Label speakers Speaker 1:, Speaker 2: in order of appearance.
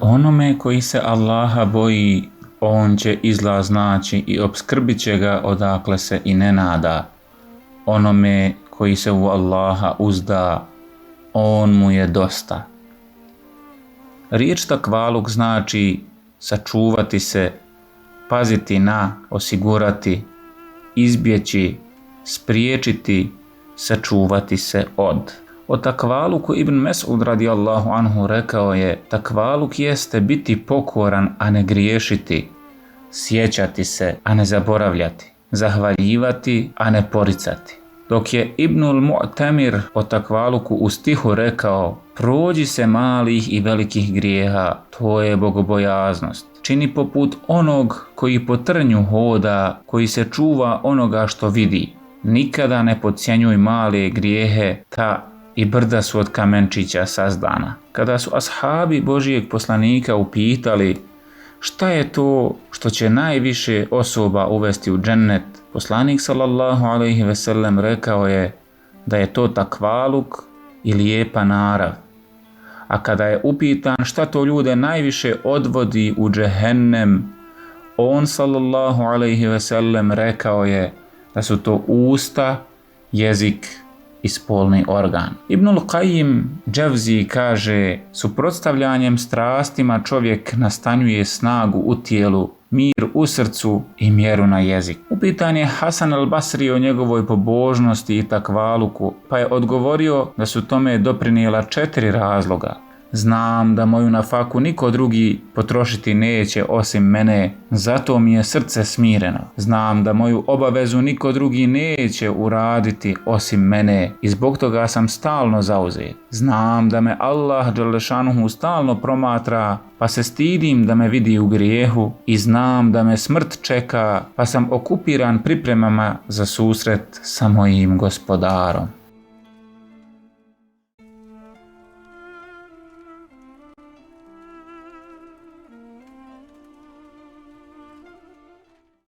Speaker 1: Onome koji se Allaha boji, on će izlaz naći i opskrbit će ga odakle se i ne nada. Onome koji se u Allaha uzda, on mu je dosta. Riječ takvaluk znači sačuvati se, paziti na, osigurati, izbjeći, spriječiti, sačuvati se od. O takvaluku Ibn Mes'ud radijallahu anhu rekao je: takvaluk jeste biti pokoran, a ne griješiti, sjećati se, a ne zaboravljati, zahvaljivati, a ne poricati. Dok je Ibnul Mu'tamir o takvaluku u stihu rekao: prođi se malih i velikih grijeha, to je bogobojaznost. Čini poput onog koji po trnju hoda, koji se čuva onoga što vidi. Nikada ne podcjenjuj male grijehe, ta i brda su od kamenčića sazdana. Kada su ashabi Božijeg poslanika upitali šta je to što će najviše osoba uvesti u džennet, poslanik sallallahu alejhi ve sellem rekao je da je to takvaluk i lijepa narav. A kada je upitan šta to ljude najviše odvodi u džehennem, on sallallahu alejhi ve sellem rekao je da su to usta, jezik i spolni organ. Ibnul Qayyim Dževzi kaže: suprotstavljanjem strastima čovjek nastanjuje snagu u tijelu, mir u srcu i mjeru na jezik. Upitan je Hasan al-Basri o njegovoj pobožnosti i takvaluku, pa je odgovorio da su tome doprinijela 4 razloga. Znam da moju nafaku niko drugi potrošiti neće osim mene, zato mi je srce smireno. Znam da moju obavezu niko drugi neće uraditi osim mene i zbog toga sam stalno zauzet. Znam da me Allah dželešanuhu stalno promatra, pa se stidim da me vidi u grijehu, i znam da me smrt čeka, pa sam okupiran pripremama za susret sa mojim gospodarom.